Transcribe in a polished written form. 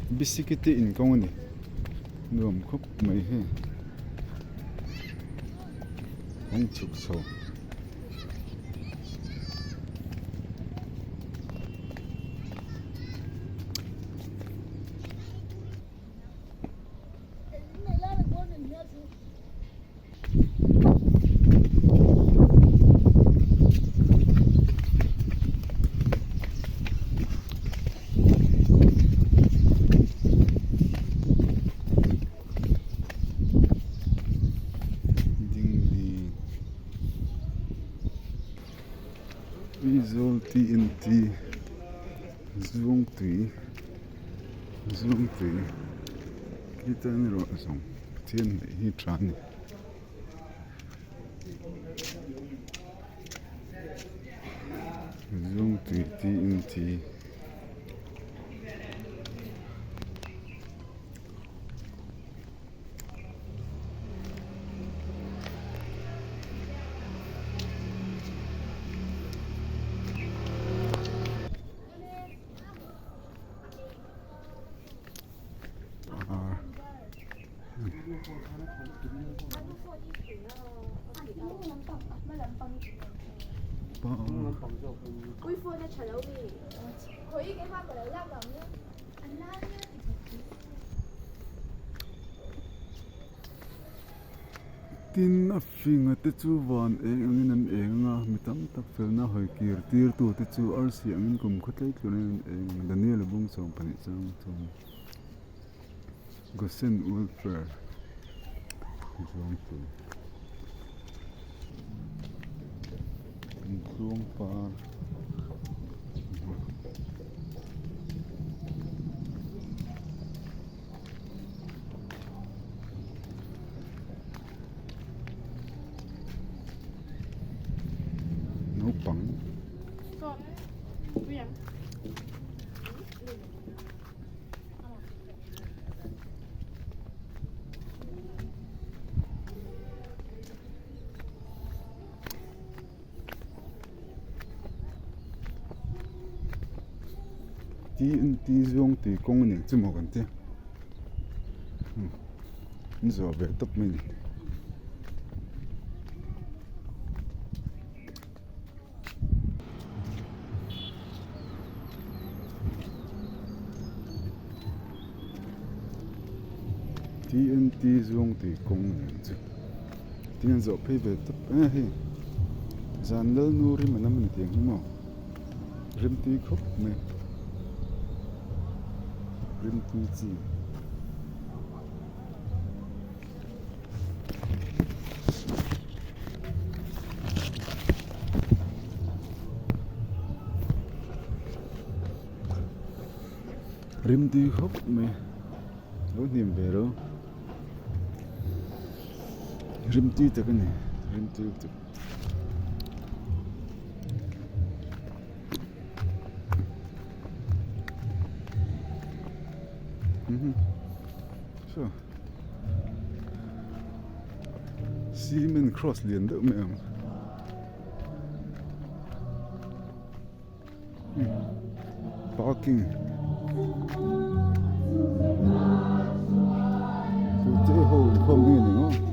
Bisikiti inkawng a ni nuam khawp mai hei kawng chhuk chho. Dingli Aizawl TNT Zuangtui Zuangtui Khitan erawh zawng Pathian neih hi tha a ni. Zuangtui TNT. Tin, a finga te chu van eng angin an eng ang a, mi tam tak felna hawi kir tir tu te chu arsi angin kum khaw tlei tlunin an eng ang. Daniel-a bung sawm pahnih chang chuan Gosen Welfare zawng tur Intluang par. Naupang TNT zawng tui kawng a ni ang chu maw kan tia an zawh ve tawp mai a ni. TNT zawng tui kawng a ni ang chu tin an zawh phei ve tawp e hei zan lal nu rim an awm a ni tih ang hi maw rim tui khawp mai rim tui chi. Rim tui khawp mai lo hnim ve lo rim tui tak a ni rim tui tak. Cement cross lian deuh mai ang parking tute ho inkhawm nge ni maw.